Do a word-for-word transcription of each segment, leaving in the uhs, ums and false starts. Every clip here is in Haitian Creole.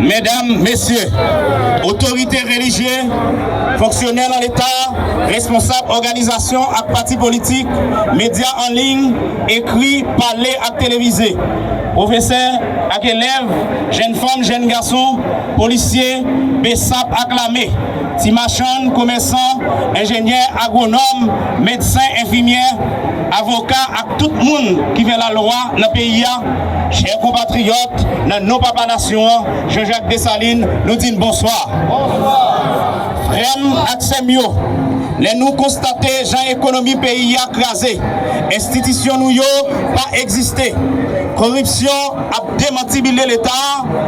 Medam, mesye, otorite relijye, fonksyonè nan Leta, responsab òganizasyon ak pati politik, medya an liy, ekri, pale ak televize, pwofesè ak elèv, jèn fanm, jèn gason, polisye, besap ak lame, ti machann, komèsan, enjenyè, agwonòm, medsen, enfimyè, avoka ak tout moun ki fè lalwa nan peyi a, chè konpatriyòt, nan non Papa Nasyon an, Jean Jacques Dessalines, nou di n bonswa. Frè m ak sè m yo, lè nou konstate jan ekonomi peyi a kraze, enstitisyon nou yo pa egziste, koripsyon ap demantibile Leta a,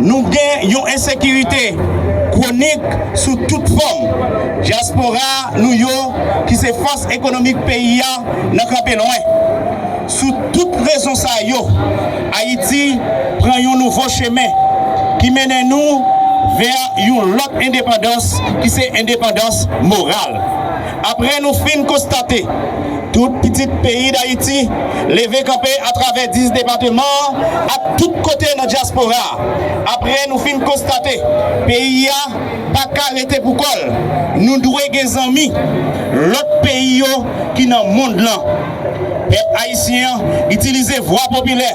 nou gen yon ensekirite kwonik sou tout fòm. Dyaspora nou yo, ki se fòs ekonomik peyi a, nan kanpe lwen. Sou tout rezon sa yo, Ayiti pran yon nouvo chemen ki mennen nou vè yon lòt endepandans, ki se endepandans moral. Apre nou fin konstate tout pitit peyi Dayiti leve kanpe atravè dis depatman an ak tout kote nan dyaspora a. Apre nou fin konstate peyi a pa ka rete pou kò l, nou dwe gen zanmi lòt peyi yo ki nan mond lan. Pèp ayisyen an itilize vwa popilè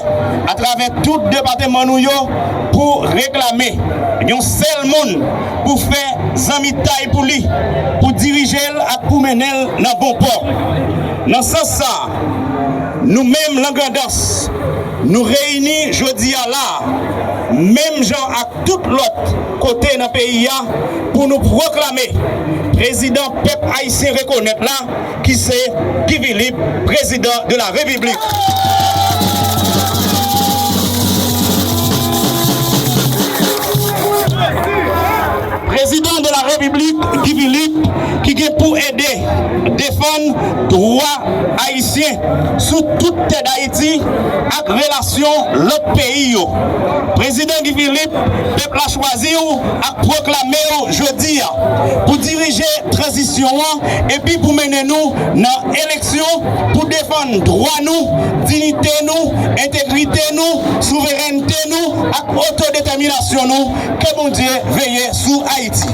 atravè tout depatman nou yo pou reklame yon sèl moun pou fè zanmitay pou li, pou dirije l ak pou mennen l nan bon pò. Nan sans sa a, nou menm Langrandans, nou reyini jodi a la a, menm jan ak tout lòt kote nan peyi a, pou nou pwoklame prezidan pèp ayisyen rekonèt la, ki se Guy Philippe, président de la République. Prezidan de la Repiblik, Guy Philippe, ki gen pou ede defann dwa ayisyen sou tout tè Dayiti ak relasyon lòt peyi yo. Prezidan Guy Philippe, pèp la chwazi w ak pwoklame w jodi a pou dirije tranzisyon an epi pou mennen nou nan eleksyon pou defann dwa nou, diyite nou, entegrite nou, souverènte nou ak otodetèminasyon nou. Ke Bondye veye sou Ayiti.